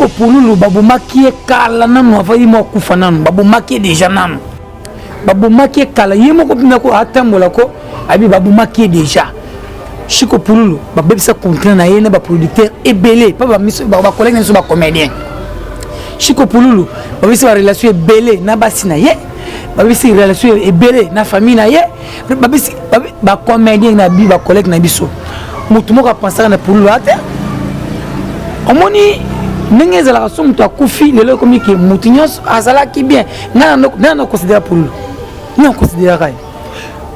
Chiko Pululu babomaki ye kala nanu avant ye moko akufa nanu babomaki ye deja nanu babomaki ye kala ye moko mpenza ko atambola ko abi babomaki ye deja Chiko Pululu babebisa contrat na ye na baproducteur ebele pa bacollègue na biso bacomédien Chiko Pululu babebisi barelation ebele na basi na ye babebisi relation ebele na famille na ye babisi bacomédien na bi bacollègue na biso motu moko apensaka na pululu ate omoni ndenge ezalaka so moto akufi lelo ekomi ke motu nyonso azalaki bien ngai na considera pululu ngai na consideraka ye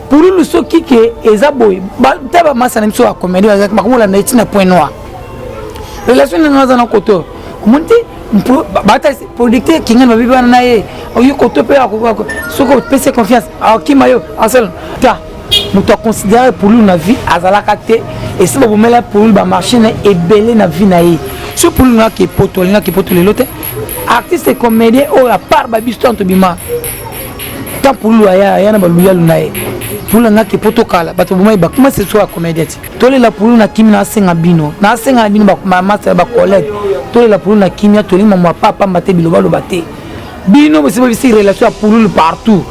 pululu soki ke eza boye ta bamasa na biso ya comédie bazalaki bakomolanda ye ntina point noir relation ndenge aza na koto omoni te bata producteur kingani babibi wana na ye oyo koto mpe soki opesi confiance akima yo asala ta moto aconsidere pululu na vie azalaka te esi babomela pululu bamarché na ebele na vie na ye so pululu naki poto alingaki poto lelo te artiste comédien oyo apart babiso tanto bima tant pululu aya aya na baluyalu na ye pululu alingaki poto kala bato bomai bakoma seso ya comédien ti tolela pululu na kimia nasenga bino nasenga na bino bamasa ya bacollègue tolela pululu na kimia tolingi mamwa pa pamba te bilobaloba te bino bosi bobisi relation ya pululu partout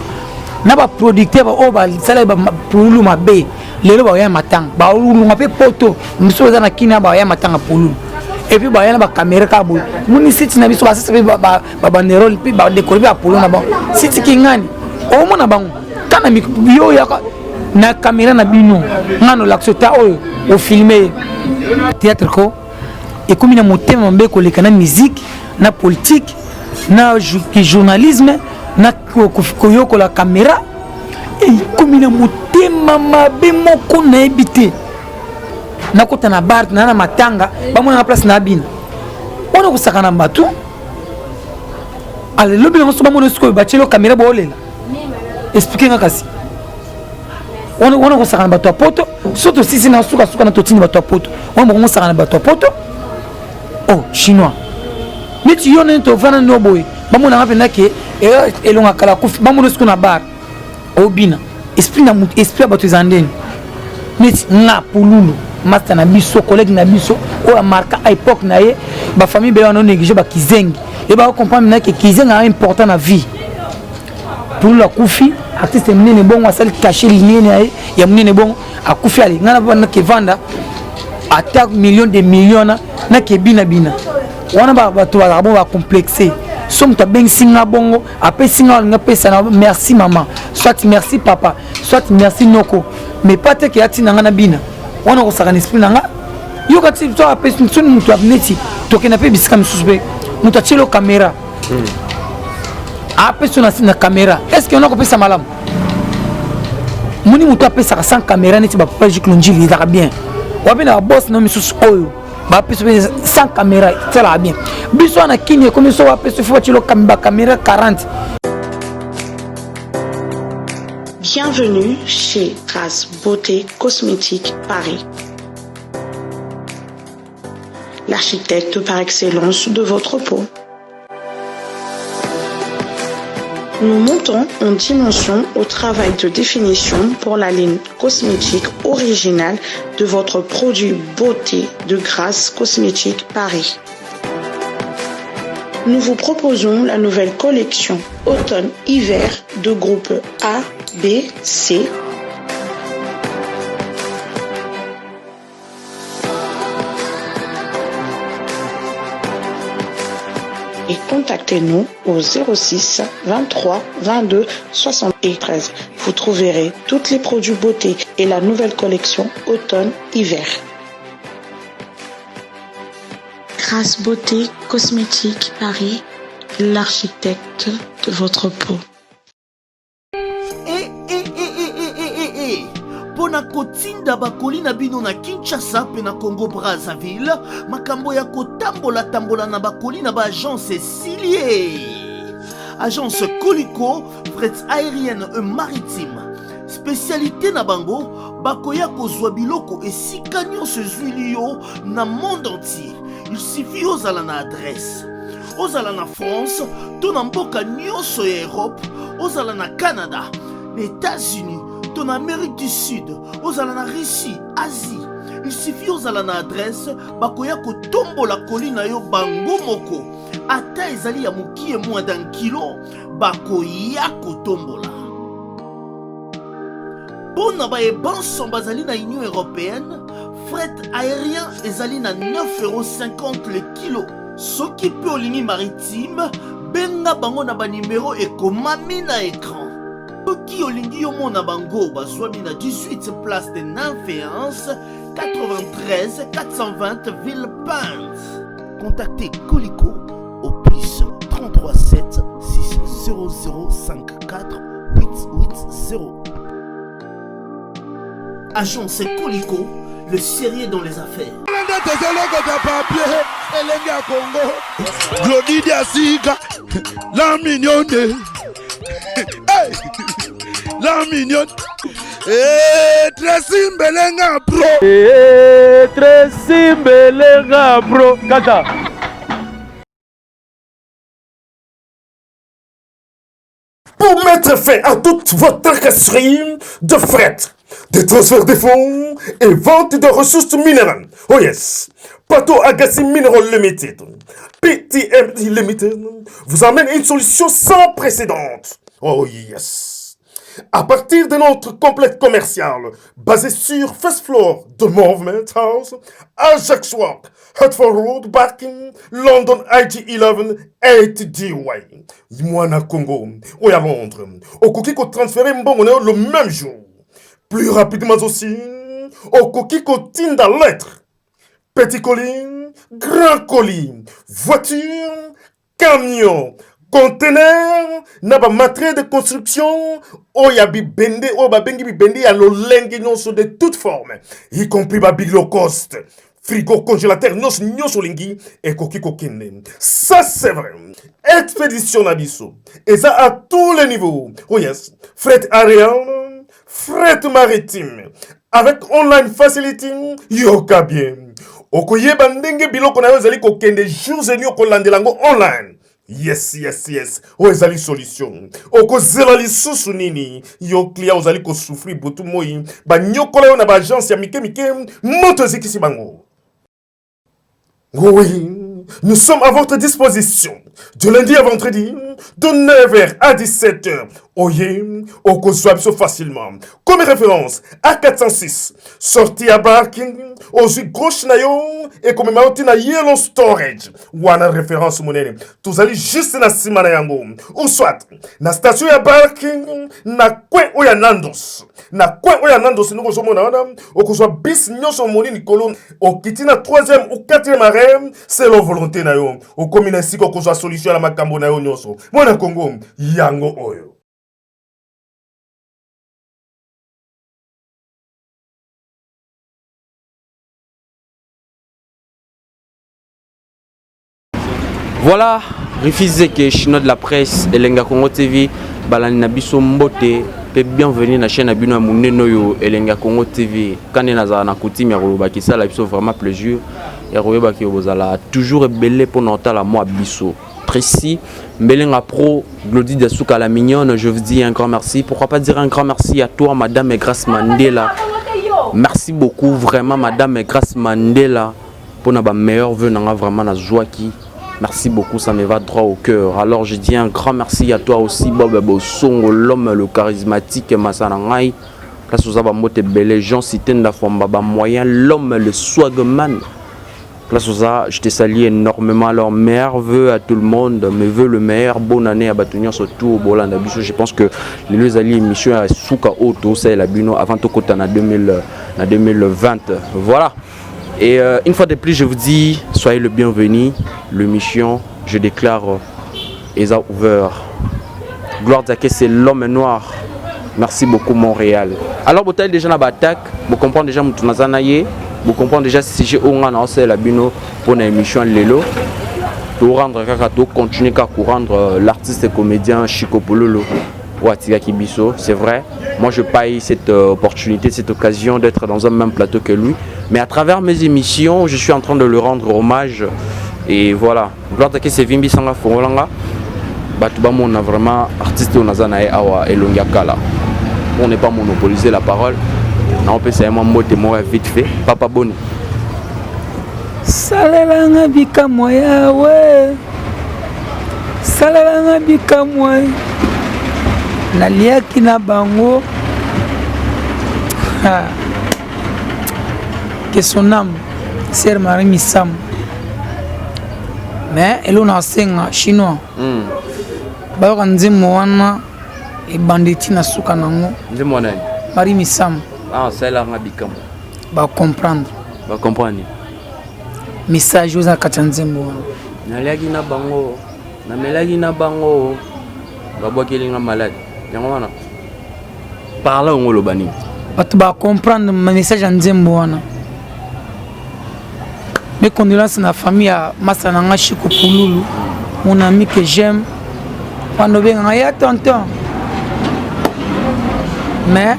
na baproducteur oyo basalaki pululu mabe lelo baoya matanga balunga mpe poto mosusu baza na kina baoya matanga pululu epuis baya na bakamera kaka boye moni siti na biso basasa mpe babanderole mpe badekole mpe bapululu na bango siti kingani omona bango kana yo oyaka na kamera na bino nga nolakisa ta oyo ofilme ye théâtre ko ekomi na motema mabe koleka na musique na politique na journalisme na koyokola kamera ekomi na motema mabe moko nayebi te nakota na bar na na matanga bamonaka place na bina wana kosaka na bato alelobi yango so bamona sikoyo batielo kamera boolela explike nga kasi wana wana kosaka na bato ya poto so tosisi na sukasuka na totindi bato ya poto wana bokongo osaka na bato ya poto oh chinois neti yo nini tovanda no boye bamonanga mpenza ke eh, elonga kala kufi bamona siko na bar obina esprit na moto esprit ya bato eza ndeni neti nga pululu masta na biso collègue na biso oyo amarka a époque na ye bafamille bele wana onéglige bakizengi ye bakocomprendre na ke kizengi aa important na vie pululu akufi artiste monene bongo asali cache linene ya ye ya monene bongo akufi ale ngai na nakevanda ata million de million na nakebina bina wana bato bazalaka bongo bacomplexe so moto abengisi nga bongo apesi nga alingi apesa na merci mama soit merci papa soit merci noko mais pas te ke atinda nga na bina wana okosaka na esprit na nga yoka ti so apesi soni moto neti tokenda mpe bisika mosusu mpe moto atielo kamera hmm. apesi yo na kamera est ce que ona kopesa malamu moni moto apesaka sans kamera neti bapapa jik lonjili ezalaka bien wapi na babos na misusu oyo bapesi mpe sans kamera esalaka bien biso wana kini ekomi so bapesi fo batilo bakamera 40 Bienvenue chez Trace Beauté Cosmétique Paris. L'architecte par excellence de votre peau. Nous montons en dimension au travail de définition pour la ligne cosmétique originale de votre produit beauté de Grâce Cosmétique Paris. Nous vous proposons la nouvelle collection automne-hiver de groupe A, B, C, et contactez-nous au 06 23 22 73. Vous trouverez tous les produits beauté et la nouvelle collection automne-hiver. Grâce Beauté Cosmétique Paris, l'architecte de votre peau. E, e, e, e, e, e, e, e. mpo na kotinda bakoli na bino na kinshasa mpe na congo brazzaville makambo ya kotambola-tambola na bakoli na baagence esili e agence koliko fret aérienne et maritime spécialité na bango bakoya kozwa biloko esika nyonso ezwili yo na monde entier il suffit ozala na adresse ozala na france to na mboka nyonso ya europe ozala na canada na états-unis to na amérique du sud ozala na russie asie. Il suffit ozala na adresse, bakoya kotombola colis na yo bango moko. Ata ezali ya mokie moins d'un kilo, bakoya kotombola. Mpo na baye banso bazali na Union européenne, fret aérien ezali na 9,50€ le kilo. Soki mpe olingi maritime, benga bango na banimero ekomami na écran. Soki olingi yo mona bango, bazwami na 18 place de Nymphéens, 93 420 Villepinte. Contactez Colico au plus 33 7 6 0 0 5 4 8 8 0. Agence Colico, le sérieux dans les affaires. nde tozolokota papier elenge ya Congo Glodi Diasika la mignonne hey! La mignonne hey, Tracy Mbelenga pro hey, Tracy Mbelenga pro kaka. Pour mettre fin à toutes vos tracasseries de fret, de transfert de fonds et vente de ressources minérales. Oh yes, Pato Agassi Mineral Limited, PTMD Limited, vous amène une solution sans précédent. Oh yes. À partir de notre complexe commercial, basé sur First Floor de Movement House, à Jacques Walk, Hertford Road, Barking, London IG11 8DY. Mwana Congo, oyo à Londres, okoki kotransférer mbongo na yo le même jour. Plus rapidement aussi, okoki kotinda lettre, petit colis, grand colis, voiture, camion, conteneur, na ba matériel de construction, oyo ya bibende, oyo babengi bibende ya lolenge nyonso de toute forme, y compris ba big low cost, frigo, congélateur, nyonso nyonso olingi ekoki kokende. Ça c'est vrai. Expédition na biso eza à tous les niveaux. Oh yes, fret aérien, fret maritime, avec online facility. Yoka bien. Okoyeba ndenge biloko na yo ezali kokende jours et nuits, okolandela yango online. Yes. Oyo ezali solution. Okozela lisusu nini? Yo client ozali kosouffrir butu moi, banyokola yo na baagence ya mike mike, moto ezikisi bango. Oui, nous sommes à votre disposition du lundi à vendredi, de 9h à 17h. Oye, okozwa biso facilement. Comme référence, A406, sortie à Barking, ozwi gauche na yo, ekomema yo ntina Yellow Storage. Wana référence monene. Tozali juste na nsima na yango. Ou soit, na station ya Barking, na coin oyo ya Nandos. Na coin oyo ya Nandos, ndenge ozomona wana, okozwa bus nyonso omoni likolo, okiti na 3e ou 4e arrêt, selon volonté na yo. Okomi na esika okozwa solution ya makambo na yo nyonso. Mwana Congo, yango oyo. Voilà, Rifi Zeke, chinois de la presse, Elenga Congo TV, balandi na biso mbote, pe bienvenue na chaîne na bino ya monene oyo Elenga Congo TV. Kande nazala na coutume ya koloba kisala biso vraiment plaisir ya koyeba ke bozala toujours ebele mpona kotala mwa biso. Précis, Mbelenga Pro, Glody Dasuka la mignonne, je vous dis un grand merci. Pourquoi pas dire un grand merci à toi, Madame Grace Mandela. Merci beaucoup, vraiment, Madame Grace Mandela, pour nos meilleurs vœux, nanga vraiment na zwaki. Merci beaucoup, ça me va droit au cœur. Alors je dis un grand merci à toi aussi, Bob Bosongo, l'homme le charismatique, Masanangai. Place aux Abamote Belé, Jean Sitenda Fomba, ba moyen, l'homme le swagman. Place aux A, je te salue énormément. Alors, meilleurs vœux à tout le monde. Mes vœux le meilleur. Bonne année à bato nyonso tout bolanda biso. Je pense que les deux alliés émission à Souka Auto, c'est la bino avant tout côté en 2000, en 2020. Voilà. Et une fois de plus, je vous dis, soyez le bienvenu. L'émission, je déclare, eza ouvert. Gloire Zake, c'est l'homme noir. Merci beaucoup Montréal. Alors, vous avez déjà na attaque, vous comprenez déjà mutu naza na ye, vous comprenez déjà sujet oyo nga na osala bino pour na émission lelo. To rendre kaka to continuer kaka rendre l'artiste et comédien Chico Pololo ou atikaki biso, c'est vrai. Moi je paye cette opportunité, cette occasion d'être dans un même plateau que lui, mais à travers mes émissions, je suis en train de le rendre hommage. Et voilà. Gloire Zake c'est Vimbi Sanga Fongolanga. Bato bamona vraiment artiste oyo naza na ye awa elongi ya kala. Pour ne pas monopoliser la parole. Naopesa ye mwa mbote moko ya vite fait. Papa boni. Salelanga bikamwa yawe salelanga bikamwa naliaki na bango que son âme sœur Marie Misamu mais eloko na asenga chinois Bayoka nzembo wana ebanda eti na suka nango. Nzembo wana nani? Marie Misamu. Ah, salela nga bikamwa. Ba comprendre. Ba comprendre. Message oza kati ya nzembo wana. Naliaki na bango, namelaki na bango, babwakeli nga malade. Yango wana. Parla yango oloba nini? Bato ba comprendre message ya nzembo wana. Mes condoléances na famille ya masa na nga Chico Pululu, mon ami que j'aime. Wana obengaka ya tonton. Mais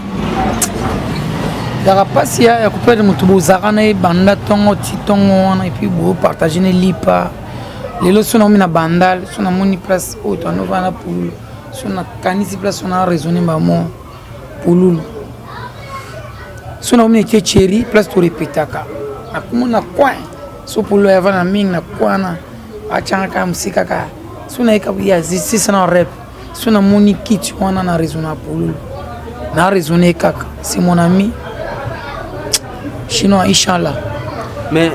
ezalaka mpasi ya koperdre moto bozalaka na ye banda ntongo ti ntongo wana epuis bopartage ne lipa lelo so nakomi na bandal so namoni place oyo toanovana na pululu so nakanisi place wana raisonne bamo pululu so nakomi na cheri place torepetaka nakomona coin so pululu ayavana mingi na coin wana atyanga kaka mosika kaka so nayeka ya sisa na rep so namoni kiti wana na raisonne ya pululu na raisonne kaka c'est mon ami chinois inchallah. Mais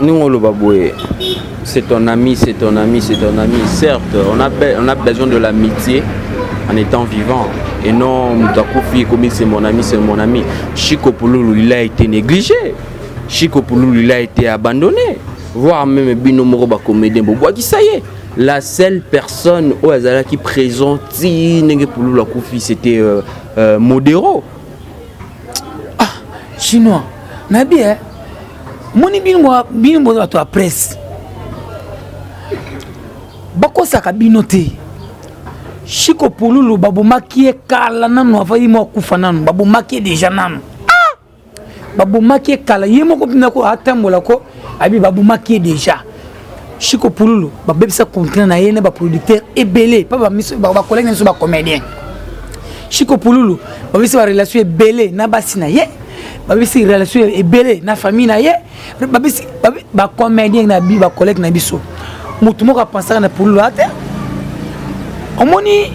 ndenge oloba boye, c'est ton ami, c'est ton ami, c'est ton ami. Certes, on a besoin de l'amitié en étant vivant et non moto akufi ekomi c'est mon ami, c'est mon ami. Chico Pululu, il a été négligé. Chico Pululu, il a été abandonné, voire même bino moko bacomédien bobwakisa ye. La seule personne oyo azalaki présent ti ndenge Pululu akufi, c'était Modero. Ah, chinois nayebi e moni bino bino boza bato ya presse, bakosaka bino te. Chiko Pululu babomaki ye kala nanu avai mo akufa nanu babomaki ye déjà nanu. Ah! Babomaki ye kala, ye moko mpena ko atambola ko ayebi babomaki ye déjà. Chiko Pululu babebisa contrat na ye na baproducteur ebele pa bacollègue na biso bacomédien. Chiko Pululu babebisi barelation ebele na basi na ye, babebisi relation ebele na famille na ye, babebisi bacomédien na bi bacollègue na biso. Motu moko apensaka na Pululu ate omoni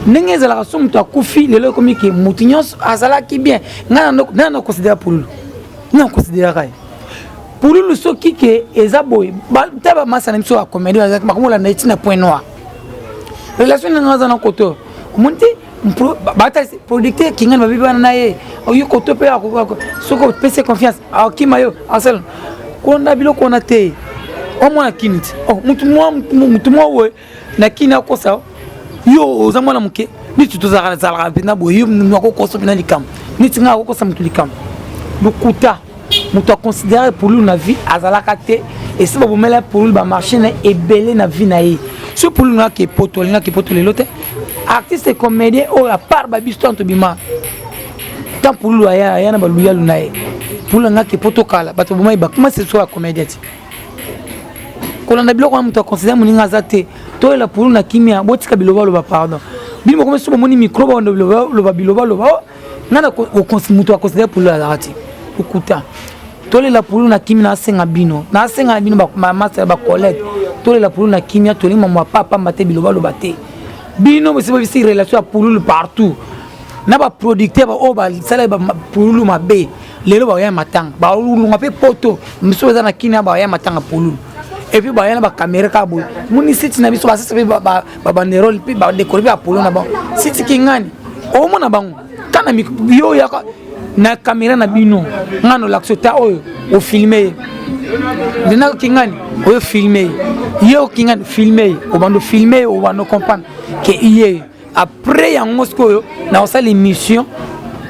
ndenge ezalaka so moto akufi lelo ekomi ke motu nyonso azalaki bien. Ngai na considéra Pululu, ngai na considéraka ye Pululu soki ke eza boye ta bamasa na biso ya comédie bakomolanda ye ntina point noir relation ndenge aza na koto omoni te bata producteur kingani babibi wana na ye oyo koto mpe soki opesi confiance akima yo asala konda biloko wana te. Omwana kini ti mutu mwa oyo na kini akosa yo oza mwana moke neti tozalaka mpenza boye yo akokosa mpena likambo neti ngai akokosa motu likambo lokuta. Moto aconsidéré Pululu na vie azalaka te esi babomela Pululu bamarché na ebele na vie na ye. So Pululu naki poto alingaki poto lelo te artiste comédien oyo apart babiso ntango tobima tant Pululu aya aya na baluyalu na ye. Pululu angaki poto kala bato bomai bakoma se so ya comédien ti kolanda biloko wana moto aconsidéré moninga aza te. Toyela Pululu na kimia, botika bilobaloba pardon. Bino bokomi so bomoni micro bawanda bilobaloba bilobaloba nga na moto aconsidéré Pululu azalaka te okuta. Tolela Pululu na kimia, nasenga bino, nasenga na bino bamasa ya bacollègue, tolela Pululu na kimia. Tolingi mambo ya pamba te, bilobaloba te. Bino bosi bobisi relation ya Pululu partout na baproducteur oyo basala Pululu mabe. Lelo baya matanga balunga mpe poto miso eza na kimia baya matanga Pululu et puis baya na bacaméra kaka boye moni site na biso basasa mpe babanderole mpe badécorer mpe bapolo na bango site kingani omona bango kana yo yaka na caméra na bino nga na olakisa ta oyo ofilme ye ndena kingani oyo filme ye ye kingani filme ye obanda filme ye obanda comprendre ke ye après yango sikoyo na kosala émission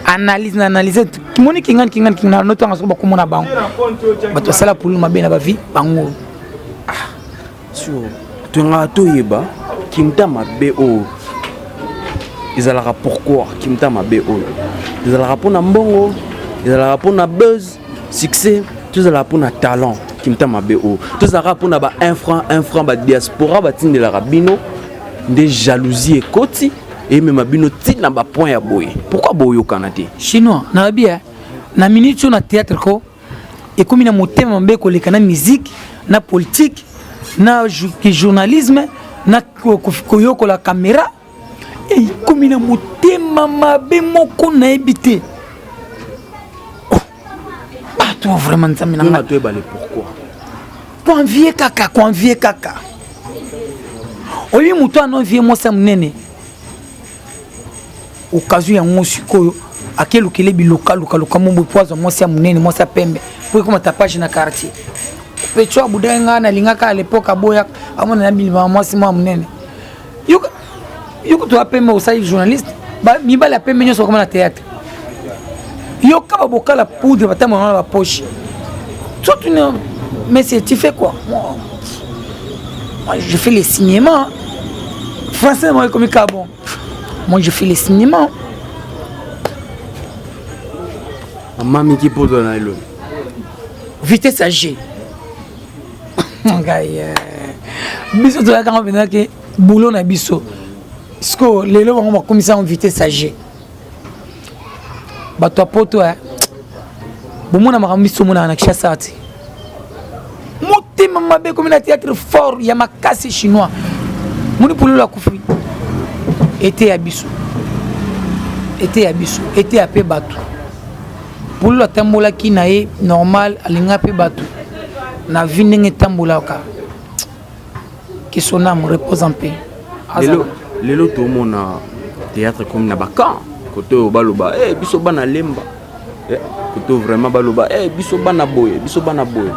analyse na analyse moni kingani kingani kingani notanga soko bakomona bango bato basala Pululu mabe na bavi bango. So tongaka toyeba kimta mabe oyo ezalaka pourquoi kimta mabe oyo ezalaka mpona mbongo, ezalaka mpona buzz, succès, tozalaka mpona talent. Kimta mabe oyo tozalaka mpona ba 1 franc 1 franc badiaspora batindelaka bino nde jalousie ekoti emema bino ntina bapoint ya boye. Pourquoi boyokana te? Chinois nayebi. Na minute oyo na théâtre ko ekomi na motema mabe koleka na musique, na politique, na journalisme, na koyokola caméra. Ekomi na motema mabe moko nayebi te. Oh, bato vraiment nzambe na ngai. Toyebale pourquoi? Koenvie kaka, koenvie kaka. Oyebi moto ano envie mwasi ya monene. Occasion yango sikoyo akelukele bilukalukaluka mombo mpo azwa mwasi ya monene, mwasi ya pembe mpo ekoma tapage na quartier. Pecho abudaki ngai nalingaka à l'époque aboyaka amona na bilima mwasi mwa monene. Yo kutu ya pembe osali journaliste, mibali ya pembe nyonso bakoma na théâtre. Yoka babokala poudre batambola na bapoche. Toi tu ne mais c'est tu fais quoi? Moi, moi je fais le cinéma. Français moi comme bon. Moi je fais le cinéma. Mami qui poudre na elo. Vitesse à G. Ngai biso toyaka ngo mpenza ke boulot na biso. Siko lelo bango bakomisa ngo vitesse à G. Bato ya poto bomona makambo biso omonaka na Kinshasa te. Motema mabe ekomi na théâtre fort ya makasi chinois. Moni pululu akufi. Ete ya biso. Ete ya biso, ete ya pe bato. Pululu atambolaki na ye normal, alinga pe bato. Na vie ndenge etambolaka. Que son âme repose en paix. Lelo, lelo tomona théâtre comme na bakan. Koto oyo baloba, eh, biso bana lemba. Eh, koto vraiment baloba, eh, biso bana boye, biso bana boye.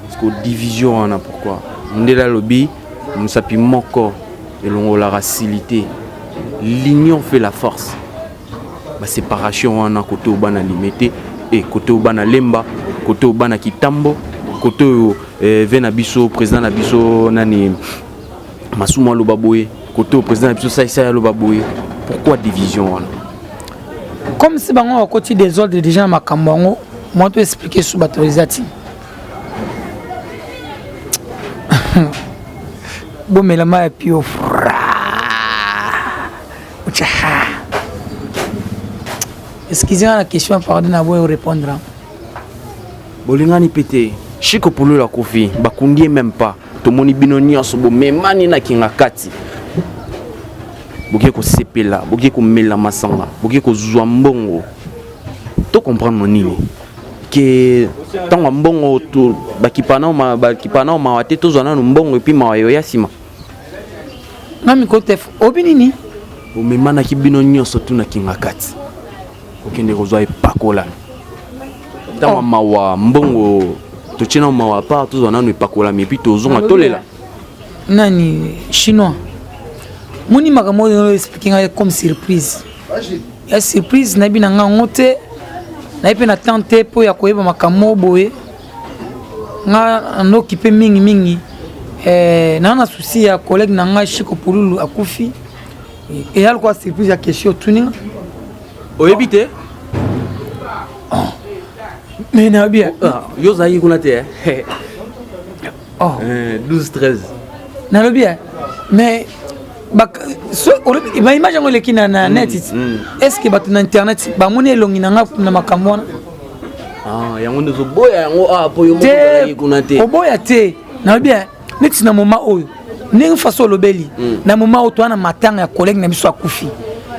Parce que division wana pourquoi? Ndela alobi mosapi moko elongolaka silité. L'union fait la force. Ba séparation wana koto oyo bana limete, eh, koto oyo bana lemba, koto oyo bana kitambo, koto oyo, eh, ve na biso président na biso nani Masumu aloba boye, koto oyo président na biso Saïsa aloba boye. Pourquoi division wana? Comme si bango bakoti désordre déjà na makambo yango, moi to expliquer sous bato eza ti. Bomela mai ya pio. Excusez-moi la question, pardon, na boyo répondre. Bolingani pete, Chico Pululu akufi, bakundi même pas. Tomoni bino nyonso bomemani na kinga kati. Boke kosepela, boke komela masanga, boke kozwa mbongo. To comprendre nini? Ke tango mbongo to bakipana ma bakipana mawa te tozwa nanu mbongo et puis mawa yo ya sima. Mami kotef, obi nini? Bomemanaki bino nyonso tu na kinga kati. Okende kozwa epakola. Tango mawa mbongo totie na mawa part tozwa nanu epakola mais puis tozonga tolela. Nani chinois? Moni makambo oyo expliquer ngai comme surprise. Ya surprise nayebi na ngai yango te. Nayebi pe na temps te po ya koyeba makambo boye. Nga noki pe mingi mingi. Na na souci ya collègue na ngai Chico Pululu akufi. Et ya quoi surprise ya question tuninga. Oyebi te? Oh. Mais na bien. Ah, yo zali kuna te. Oh. 12 13. Na lobi mais ba so olobi ba image yango eleki na na net. Est-ce que bato na internet bamoni elongi na nga na makambo wana? Ah, yango nde ozoboya yango ah po yo moko ozalaki kuna te. Oboya te. Na lobi neti na moment oyo ndenge façon olobeli na moment oyo toza na matanga ya collègue na biso akufi.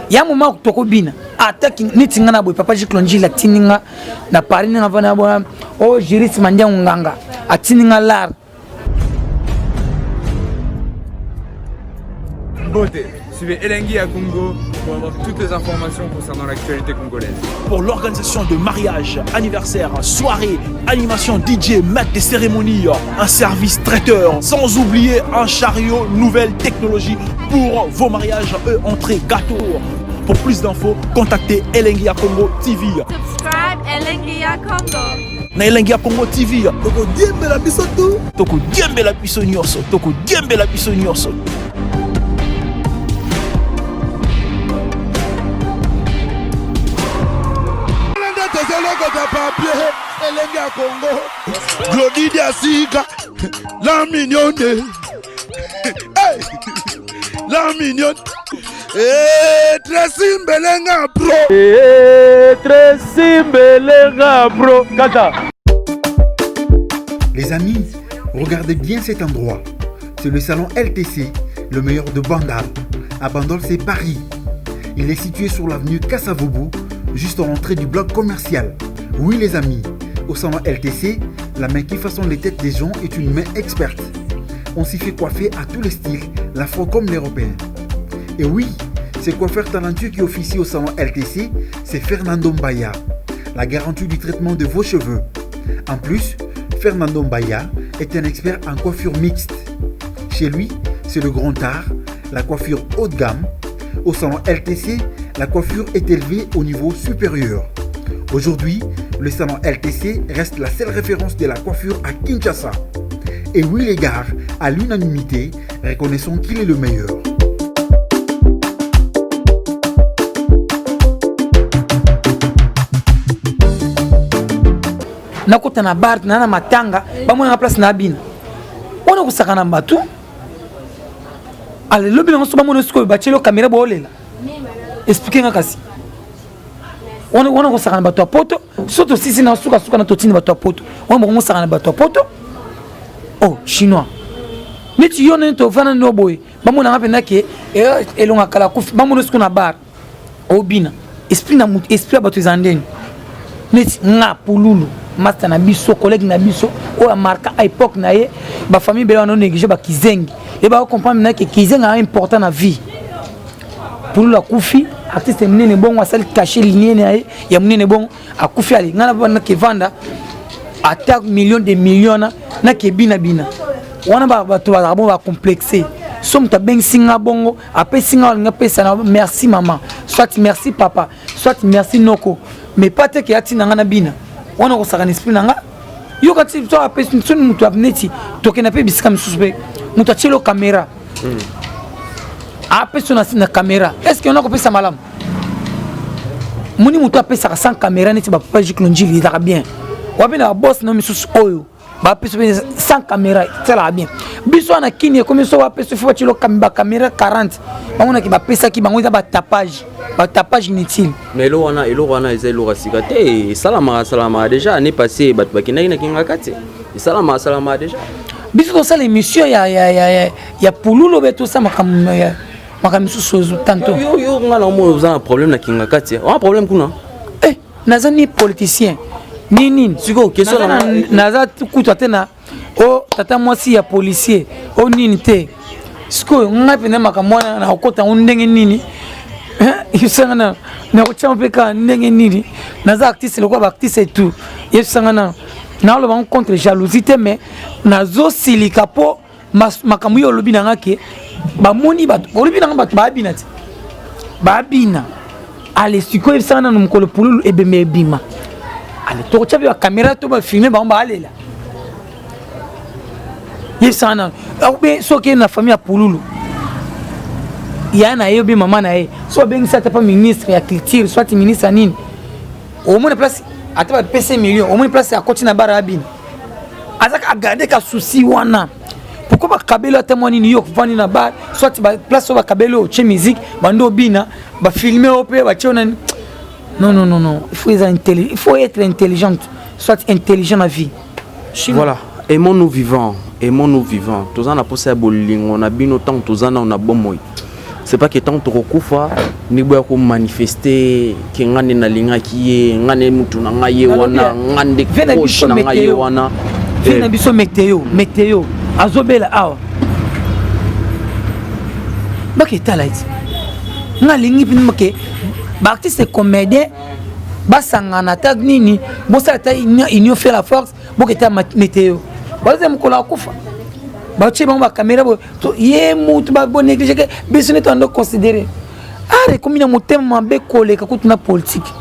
Ya moment tokobina ata neti nga na boye papa Jacques Lonjila atindi nga na Paris ndenge avanda na bona o juriste Mandiango Nganga atindi nga lar. Beauté. Suivez Elengi ya Congo pour avoir toutes les informations concernant l'actualité congolaise. Pour l'organisation de mariages, anniversaires, soirées, animation DJ, maître des cérémonies, un service traiteur, sans oublier un chariot nouvelle technologie pour vos mariages et entrées gâteaux. Pour plus d'infos, contactez Elengi ya Congo TV. Subscribe Elengi ya Congo. Na Elengi ya Congo TV. Toko diembela biso tout. Toko diembela biso nyonso. Toko diembela biso nyonso. Tozolokota papier Elengi ya Congo. Glody Diasika, la mignonne. Hey, la mignonne. Eh, Tracy Mbelenga bro. Eh, Tracy Mbelenga bro. Kata. Les amis, regardez bien cet endroit. C'est le salon LTC, le meilleur de Bandal. À Bandol, c'est Paris. Il est situé sur l'avenue Kassavoubou, juste en l'entrée du bloc commercial. Oui, les amis, au salon LTC, la main qui façonne les têtes des gens est une main experte. On s'y fait coiffer à tous les styles, l'afro comme l'européen. Et oui, ce coiffeur talentueux qui officie au salon LTC, c'est Fernando Mbaya, la garantie du traitement de vos cheveux. En plus, Fernando Mbaya est un expert en coiffure mixte. Chez lui, c'est le grand art, la coiffure haut de gamme. Au salon LTC, la coiffure est élevée au niveau supérieur. Aujourd'hui, le salon LTC reste la seule référence de la coiffure à Kinshasa. Et oui les gars, à l'unanimité, reconnaissons qu'il est le meilleur. Nakota na bar na na matanga bamonaka place na bina wana kosaka na bato ale lobi nango so bamona sikoyo batieli yo kamera boolela explike nga kasi wana wana kosaka na bato ya poto so tosisi na sukasuka na totindi bato ya poto wana bokongo osaka na bato ya poto oh chinois neti yo nini tovanda no boye bamonanga mpenza ke eh, elonga kala kufi bamona siko na bar obina esprit na moto esprit ya bato eza ndeni neti nga pululu masta na biso collègue na biso oyo amarka a époque na ye bafamille ebele wana onéglige bakizengi ye bakocomprendre na ke kizengi aa important na vie pululu akufi artiste monene bongo asali cache linie na ye ya monene bongo akufi ale ngai na nakevanda ata million de million na nakebina bina wana bato bazalaka bongo bacomplexe so moto abengisi nga bongo apesi nga alingi apesa na merci mama soit merci papa soit merci noko mais pas te ke atinda nga na bina wana okosaka na esprit na nga yoka ti so apesi soni moto neti tokenda mpe bisika mosusu mpe moto atieli yo kamera hmm. apesi yo na kamera est ce que ona kopesa malamu moni moto apesaka sans kamera neti bapapa jiklo njili ezalaka bien wapi na babos na misusu oyo bapesi mpe sans caméra esalaka bien biso wana kini ekomi so bapesi fo batilo bacaméra 40 bango naki bapesaki bango eza batapage batapage inutile mais eloko wana eloko wana eza eloko ya sika te esalamaka salamaka déjà année passée bato bakendaki na kingaka te esalamaka salamaka déjà biso tosala émission ya, ya, ya, ya, ya pululu be tosala makambo ya makambo mosusu tanto yo yo nga na omona oza na problème na kingaka te oa problème kuna eh, naza ni politicien ni nini sikoyo question naza kutu ate na o oh, tata mwasi ya policier o oh, nini te sikoyo ngai mpenza makambo wana nakokota yango ndenge nini yebisanga na nakotya mpe kaka ndenge nini naza artiste lokola baartiste et tout yebisanga na naloba yango contre jalousie te mais nazosilika mpo makambo yo olobi na nga ke bamoni bato olobi na nga bato baabina te baabina ale sikoyo yebisaka nano mokolo pululu ebembe ebima ale tokotya mpe bakamera to bafilme bango baalela yebisaka nano be soki na famille ya pululu ya na ye obe mama na ye so abengisi ata pa ministre ya culture soit ministre ya nini omona place ata bapese million omoni place akoti na bara abina azaka agarde ka souci wana pourquoi bakabeli ata mwa nini yo ovandi na bar soit place oyo bakabeli oyo otie musique bandi obina bafilme oyo mpe batie nani non non non non il faut eza il faut être intelligente soit intelligent na vie voilà aimons nous vivants aimons nous vivants toza na posa ya bolingo na bino ntango toza nao na bomoi c'est pas que ntango tokokufa nde boya komanifeste ke nga nde nalingaki ye nga nde mutu na nga ye wana nga nde proche na nga ye wana vie na biso meteo meteo azobela awa baketala eti nga alingi mpe ke baartiste comédien basangana ata nini bosala ata union fait la force boketa meteo baza mokolo akufa batie bango bakamera ye mutu bonéglige ke biso nde toando considere art ekomi na motema mabe koleka kutu na politike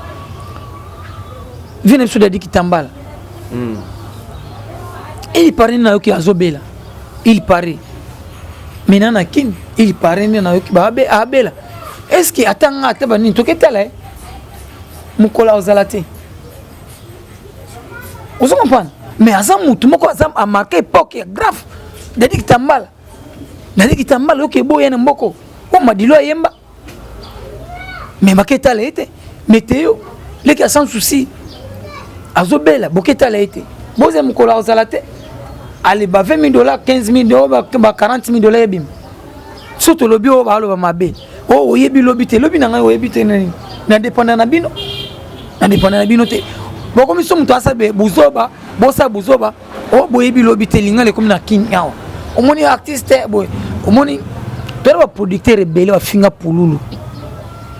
vie na biso dadi kitambala mm. il paraît nayoki azobela il paraît maintenant na kin il paraît nde nayoki abela est ce que ata nga ata banini toketala ye mokolo azala te ozo comprendre mais aza mutu moko aza amarke époque ya grave dadi kitambala dadi kitambala oyoki eboya na mboko o madilo ayemba. Mais baketala ye te. Meteo leki ya sans souci azobela, boketala ye te. Boza mokolo akozala te. Ale ba 20 000 dollars, 15 000 dollars, ba 40 000 dollars ebima. So tolobi oyo baloba mabe. Oyo oyebi lobi te, lobi na ngai oyebi te nani. Na dépendre na bino. Na dépendre na bino te. Bokomi so moto asabe buzoba, bosa buzoba, oyo boyebi lobi te lingala ekomi na kin awa. Omoni artiste boye, omoni toyeba ba producteur ebele bafinga pululu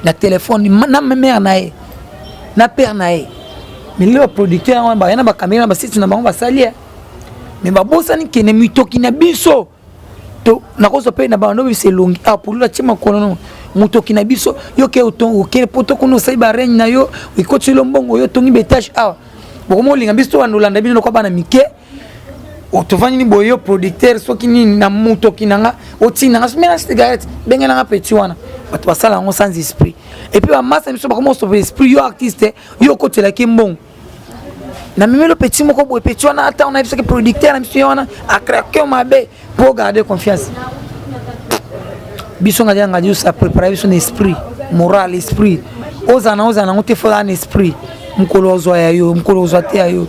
na telefone na mère na ye na père na ye. Mais lelo ba producteur wana baya na ba caméra na ba site na bango basali ye. Mais babosani kende mitoki na biso. To nakozwa mpe na bando biso elongi ah pululu atie makolo no motoki na biso yo ke oke poto kuna osali ba règne na yo ekoti lo mbongo yo otongi ba étage awa bokoma olinga biso tobanda olanda bino lokwa bana mike tovandi ni boye yo producteur soki nini na motoki na nga otinda nga mela cigarette benge na nga petit wana bato basala yango sans esprit et puis bamasa biso bakoma osopa esprit yo artiste yo okotelaki mbongo na memelo petit moko boye petit wana ata ona biso ke producteur na biso ye wana acraque mabe pour garder confiance biso ngadi ngadi osa préparer biso na esprit moral esprit ozana ozana yango te foza na esprit mokolo ozwa ya yo mokolo ozwa te ya yo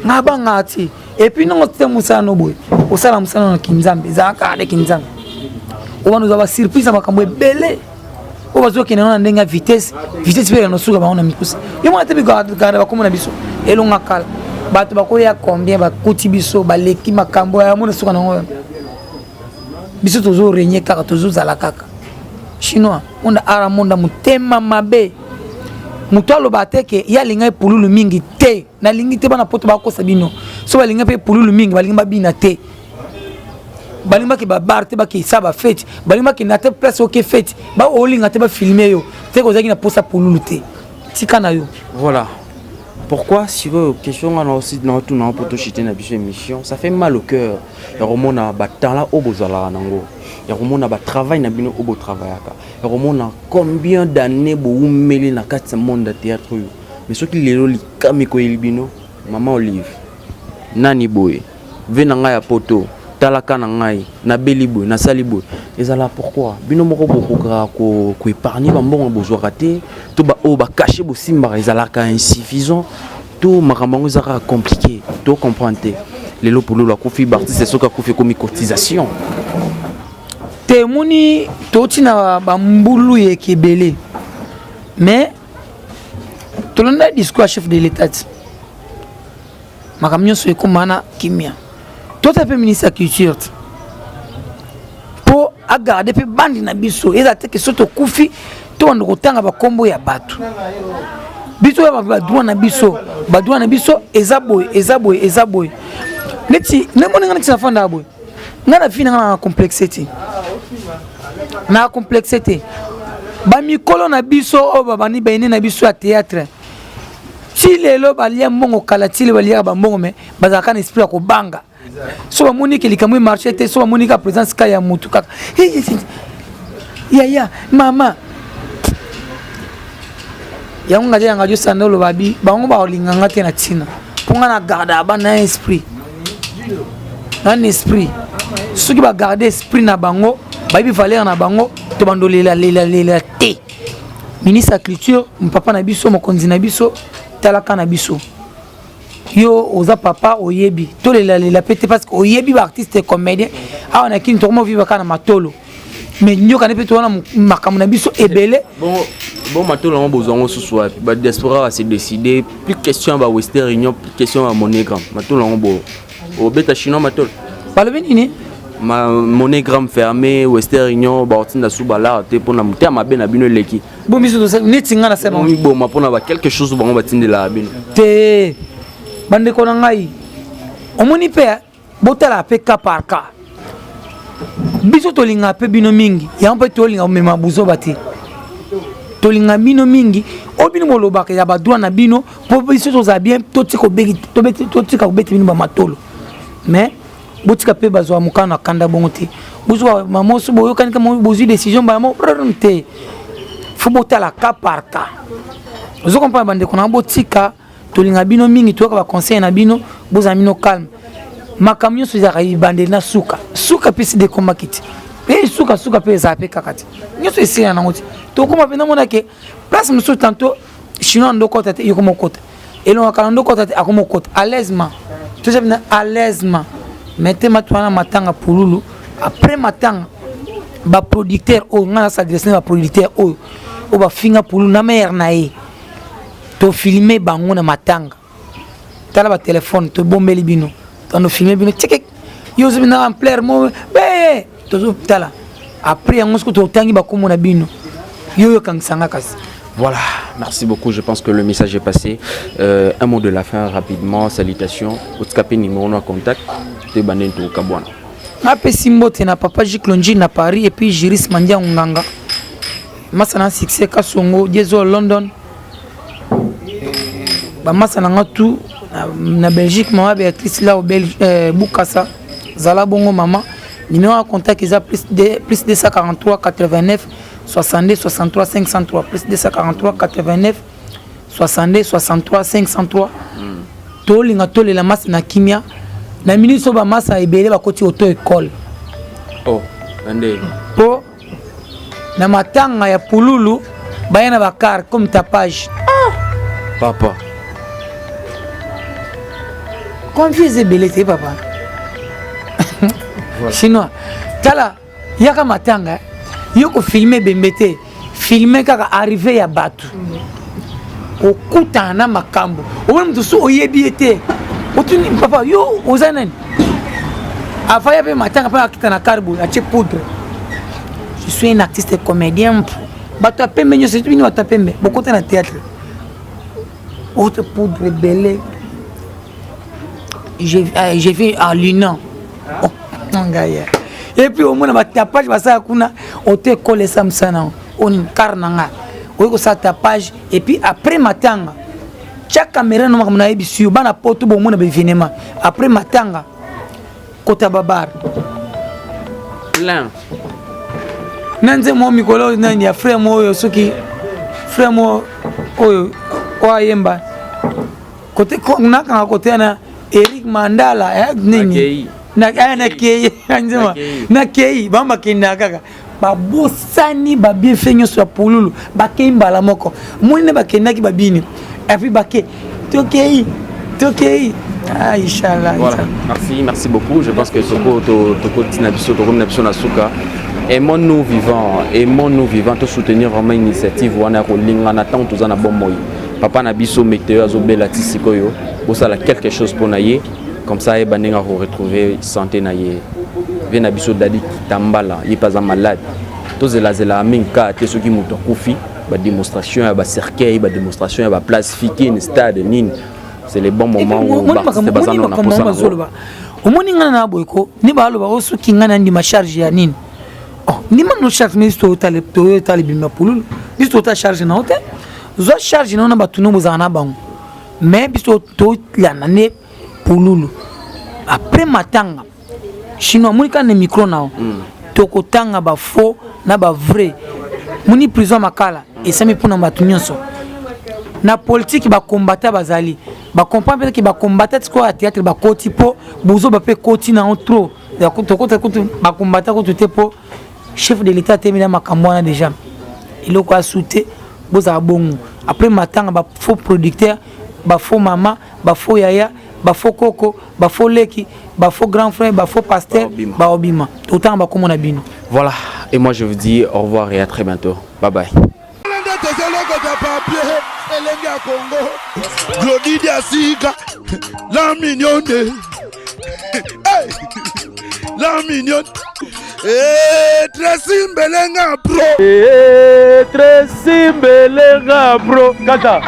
nga banga ti et puis nongo te mosala no boye osala mosala na kinzambe ezalaka kaka nde kinzambe obana ozwa basurprise ya makambo ebele oyo bazokende na ndenge ya vitesse vitesse mpe na suka bango na mikusa yo mwana te bikanda bakoma na biso elonga kala bato bakoya combien bakuti biso baleki makambo ya mona suka nango biso tozo régner kaka tozozala kaka chinois monda ara monda motema mabe moto aloba te ke ye alingai pululu mingi te nalingi te bana poto bakosa bino so balingi mpe pululu mingi balingi babina te balingi bake babar te bakesa bafete balingi bakenda te place oke fete baolinga te bafilme yo te kozalaki na posa pululu te tika na yo. Voilà pourquoi sikoyo question nga na aussi na otuna po tochite na biso émission, ça fait mal au cœur ya komona batala oyo bozalaka nango, ya komona batravail na bino oyo botravaillaka, ya komona combien d'années bowumeli na kati ya monde ya théâtre oyo. Mais soki lelo likama ekoyeli bino, mama Olive nani boye ve na ngai ya poto talaka na ngai nabeli boye nasali boye ezala pourquoi bino moko bokokaka koépargne bambongo bozwaka te to baoyo bacachet bosimbaka ezalaka insuffisant to makambo yango eza kaka compliqué to comprendre te. Lelo pululu akufi, baartiste soki akufi ekomi cotisation. Te emoni touti na bambulu yeke ebele mais tolanda discours ya chef de l'état ti makambo nyonso ekóma na kimia. Tota mpe ministre ya culture ti mpo agarde mpe bandi na biso eza te ke so tokufi tobanda kotanga bakombo ya bato biso ya badroit na biso, badroit na biso eza boye, eza boye, eza boye. Neti nemoni nga neti nafanda boye, nga na fi na nga na complexe te, na complexe te. Bamikolo na biso oyo babandi baene na biso ya théâtre ti lelo balia mbongo kala, ti lelo baliaka bambongo me bazalaka na esprit ya kobanga. So bamoni ke likambo emarche te, so bamoni ka présence ka ya motu kaka yaya mama yango nga te yanga josanda oloba bi bango bakolinganga te na ntina mpo nga na garde bana na esprit na esprit. Soki bagarde esprit na bango, bayebi valeur na bango, to bandolela lela lela te. Ministre ya culture, papa na biso, mokonzi na biso, talaka na biso. Yo oza papa, oyebi tolelalela mpe te parce que oyebi baartiste comédien awa na kini tokoma vivre kaka na matolo mais nyokani mpe towana makambo na biso ebele. Bon, matolo yango bozwa yango susu wapi? Badiaspora base décide, plus question ya bawestern union, plus question ya MoneyGram. Matolo yango bo obeta chinois matolo. Balobi nini? Ma MoneyGram fermé, Western Union baotinda su balar te mpona motema mabe na bino eleki. Bo biso neti nga na sema miboma mpona ba quelque chose bango batindelaka bino. Te, bandeko na ngai, omoni mpe botala mpe cas par cas. Biso tolingaka mpe bino mingi, yango mpe tolinga komema buzoba te. Tolinga bino mingi, oyo bino bolobaka ya badroit na bino mpo biso tozala bien, totika kobeta bino bamatolo. Mais botika mpe bazwa mokano na kanda bongo te. Bozwa mamoso boyokani kama bozwi décision bamo te, fo botala cas par cas. Ozo comprendre, bandeko na, botika tolinga bino mingi, toyoka baconseil na bino, bozala bino calme. Makambo nyonso ezalaka ebandeli na suka, suka mpesi dekomaki te. Mpe sukasuka mpe ezala mpe kaka te, nyonso esila nango te. Tokóma mpe namona ke place mosusu tantôt chinois ndokota te, yokoma okota elongaka na ndokota te, akoma okota à l'aisement, toza mpena à l'aisement. Mais te matu wana matanga pululu, après matanga baproducteur oyo ngai nasadresse na baproducteur oyo oyo bafinga pululu na mare na ye, tofilme bango na matanga. Tala batelefone tobombeli bino, tando filme bino tike yo ozobi na ampleur mo beye tozotala après yango soki totangi bakombo na bino yo yokangisanga kasi. Voilà, merci beaucoup. Je pense que le message est passé. Un mot de la fin rapidement. Salutations. Otskape numéro de contact. Te banento kabwana. Napesi mbote na papa Jiklonji na Paris et puis Jiris Mandia Nganga. Masa na succès Kasongo, Diezo London. Bamasa na nga tout na Belgique, mama Béatrice là au Belge, Bukasa, Zala Bongo mama. Numéro de contact eza plus, de, plus 243 89 62 63 503, plus 243 89 62 63 503. Tolinga tolela masa na kimia na minisi oyo bamasa ebele bakoti auto école. Oh, nde mpo na matanga ya pululu baya na bakar comme tapage. Ah! Papa. Confi eza ebele te papa. Voilà. Chinois tala yaka matanga yo kofilme ebembe te, filme kaka arrivé ya bato okutana na makambo omoni moto so oyebi ye te, otuni papa yo oza nani, avant ya mpe matanga mpe akita na car boye atie poudre, je suis un artiste comédien. Mpo bato ya pembe nyonso bino bato ya pembe bokota na théâtre ote poudre ebele, je vis à l'UNAM oh, ngai. Et puis omona batapage basala kuna oto ekole esa mosala oni kar na nga oyi kosala tapage. Et puis après matanga tia caméra no makambo nayebisi yo, bana poto bomona baévénement après matanga kota babar plein na nzembo mikolo nani ya frère mo oyo, soki frère mo oyo oyo ayemba kote nakanga kote wana Eric Mandala nini nakei nzema nakei bango bakendaka kaka babosani babienfait nyonso ya pululu, bakei mbala moko moni nde bakendaki babini epuis bake tokei tokei. Ah, Inch'Allah. Voilà. Merci, merci beaucoup. Je pense que Toko, Toko, Tinabiso, Toko, Nabiso, Nasuka. Aimons-nous vivants, aimons-nous vivants, to soutenir vraiment initiative wana kolingana tant toza na bomoi. Papa na biso météo azobela ti sikoyo, bosala quelque chose pour na ye, comme ça ayeba ndenge akoretrouver santé na ye. Ve na biso Dadi Kitambala, ye mpe aza malade. Tozelazela mingi kaka te soki moto akufi, badémonstration ya bacercueil, badémonstration ya baplace fikine, stade nini. C'est le bon moment où baartiste baza na posa nango. Omoni ngai na boye ko nde baloba o soki ngai nandima charge ya nini, oh, ndima no charge mais biso toyotala ebima pululu, biso tota charge na yo te, zwa charge na yo na bato no bozala na bango, mais biso tolanda nde pululu après matanga. Chinois moni kaka na micro na yo tokotanga bafaux na bavrai. Moni prison makala esami mpona bato nyonso na politike, bakombata bazali bacomprendre mpe ke bakombata tikoyo ya théâtre bakoti mpo bozoba mpe ekoti nango trop, tokota kutu bakombata kutu te mpo chef de l'état atemi na makambo wana déjà eloko asu te. Bozala bongo après matanga, bafaux producteur, bafaux mama, bafaux yaya, bafaux koko, bafaux leki, bafaux grand frère, bafaux pasteur baobima, totanga bakombo na bino. Voilà, et moi je vous dis au revoir et à très bientôt. Bye bye. Tozolokota papier elenge ya Congo Glodi Diasika la mignonne, hey! La mignonne. Hey, Tracy Mbelenga pro. Hey, Tracy Mbelenga pro. Kata.